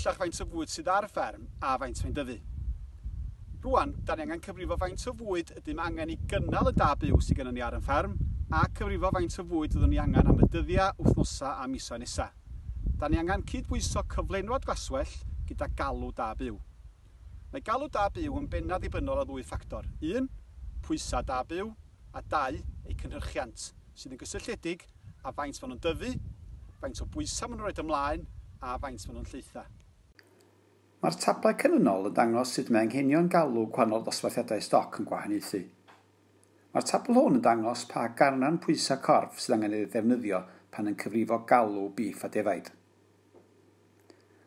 bellach faint o fwyd sydd ar y fferm a faint mae'n dyfu. Rwan, da ni angen cyfrifo faint o fwyd ydym angen i gynnal y da byw sydd gennym ni ar y fferm, a cyfrifo faint o fwyd fyddwn ni angen am y dyddiau, wythnosau a misoedd nesaf. Da ni angen cydbwyso cyflenwad glaswellt gyda galw da byw. Mae galw da byw yn bennaf ddibynnol ar ddwy ffactor. Un, pwysau da byw, a dau, eu cynhyrchiant, sydd yn gysylltiedig â faint maen nhw'n dyfu, faint o bwysau maen nhw'n rhoi ymlaen, a faint maen nhw'n llaetha. Mae'r tablau canlynol yn dangos sut mae anghenion galw gwahanol ddosbarthiadau stoc yn gwahaniaethu. Mae'r tabl hwn yn dangos pa ganran pwysau corff sydd angen ei ddefnyddio pan yn cyfrifo galw biff a defaid.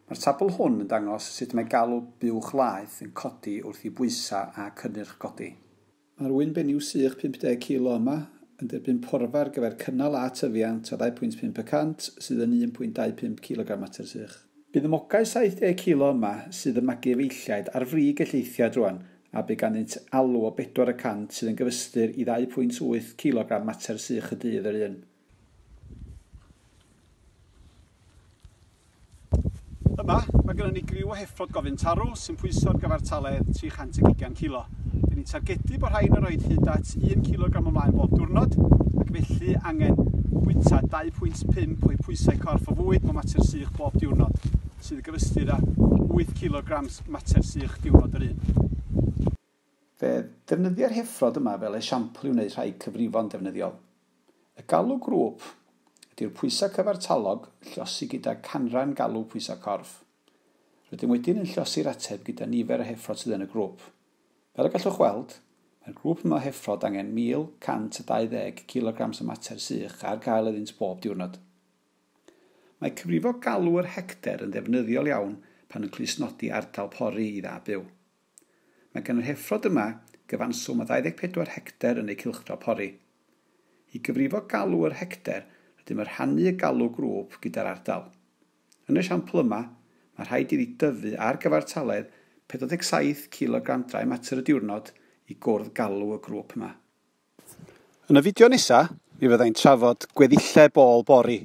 Mae'r tabl hwn yn dangos sut mae galw buwch laeth yn codi wrth i bwysau a cynnyrch godi. Mae'r ŵyn benyw sych 50 kilo yma yn derbyn porfa ar gyfer cynnal a tyfiant o 2.5% sydd yn 1.25 kg mater sych. Bydd y mogau 70 kilo yma sydd yn magu efeilliaid ar frig y lleithiad rwan a bydd ganddynt alw o 4% sydd yn gyfystyr i 2.8 kg mater sych y dydd yr un. Yma, mae gennym ni griw o heffrod gofyn tarw sy'n pwyso ar gyfartaledd 320 kilo. Dyn ni'n targedu bod rhain yn rhoi hyd at 1 kg ymlaen bob diwrnod, ac felly angen bwyta 2.5 o'i pwysau corff o fwyd mewn mater sych bob diwrnod, sydd yn gyfystyr â 8 kg mater sych diwrnod yr un. Fe ddefnyddia'r heffrod yma fel esiampl i wneud rhai cyfrifon defnyddiol. Y galw grŵp ydy'r pwysau cyfartalog llosi gyda canran galw pwysau corff. Rydym wedyn yn llosi'r ateb gyda nifer o heffrod sydd yn y grŵp. Fel y gallwch weld, mae'r grŵp yma o heffrod angen 1,120 kg o mater sych ar gael iddynt bob diwrnod. Mae cyfrifo galw yr hecter yn ddefnyddiol iawn pan yn clustnodi ardal pori i dda byw. Mae gan yr heffrod yma gyfanswm o 24 hecter yn eu cylchdro pori. I gyfrifo galw yr hecter, rydym yn rhannu y galw grŵp gyda'r ardal. Yn y esiampl yma, mae rhaid iddi dyfu ar gyfartaledd 47 kg drai mater y diwrnod i gwrdd galw y grŵp yma. Yn y fideo nesaf, mi fyddai'n trafod gweddillau bôl bori.